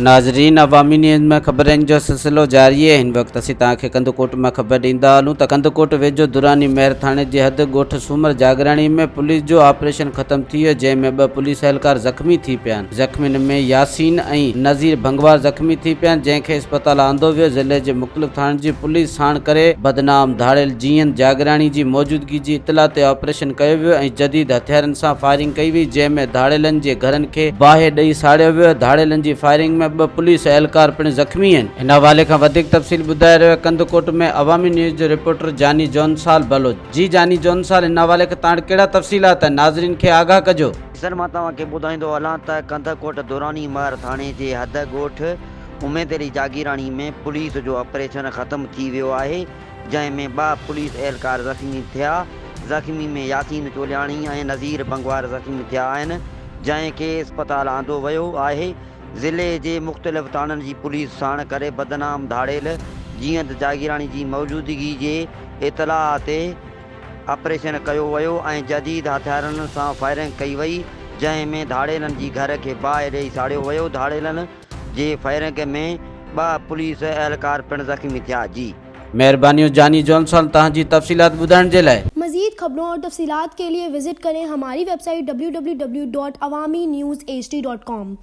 ناظرين عوامي نيوز ۾ خبرن جو سلسلو جاري آهي هن وقت اسين توهان کي ڪنڌڪوٽ مان خبر ڏيندا هلون ته ڪنڌڪوٽ ويجهو دراني مهر ٿاڻي جي حد ڳوٺ سومر جاگراڻي ۾ پوليس جو آپريشن ختم ٿي ويو جنهن ۾ ٻه پوليس اهلڪار زخمي ٿي پيا آهن زخمين ۾ ياسين ۽ نذير ڀنگوار زخمي ٿي پيا آهن جنهن کي اسپتال آندو ويو ضلعي جي مختلف ٿاڻن جي پوليس ساڻ ڪري بدنام ڌاڙيل جيئند جاگراڻي جي موجودگي جي اطلاع تي آپريشن ڪيو ويو ۽ جديد هٿيارن سان فائرنگ ڪئي وئي جنهن ۾ ڌاڙيلن جي گهرن کي باهه ڏئي ساڙيو ويو، ڌاڙيلن جي فائرنگ ۾ ٻه پوليس اهلڪار پڻ زخمي آهن. ان حوالي کان وڌيڪ تفصيل ٻڌائي رهيو آهي ڪنڌڪوٽ ۾ عوامي نيوز جو رپورٽر جاني جونسال بلوچ. جي جاني جونسال ان حوالي کان تان وٽ ڪهڙا تفصيلات آهن ناظرين کي آگاهه ڪجو. سر مان توهان کي ٻڌائيندو هلان ته ڪنڌڪوٽ دراني مهر ٿاڻي جي حد ڳوٺ اميد علي جاگيراڻي ۾ پوليس جو آپريشن ختم ٿي ويو آهي جنهن ۾ ٻه پوليس اهلڪار زخمي ٿيا، زخمي ۾ ياسين چولياڻي ۽ نذير بنگوار زخمي ٿيا آهن، جنهن کي اسپتال آندو ويو آهي، ضلعي جي مختلف ٿاڻن جي پوليس ساڻ ڪري بدنام ڌاڙيل جيئند جاگيراڻي جي موجودگي جي اطلاع تي آپريشن ڪيو ويو ۽ جديد هٿيارن سان فائرنگ ڪئي وئي، جنهن ۾ ڌاڙيلن جي گهر کي باهه ڏئي ساڙيو ويو، ڌاڙيلن جي فائرنگ ۾ ٻه پوليس اهلڪار پڻ زخمي ٿيا، جي. مهربانيون جاني جونسن توهان جي تفصيلات ٻڌائڻ جي لاء. مزيد خبرون اور تفصيلات ڪي ليي وزٽ ڪرين هماري website W W W dot Awami news H D dot com.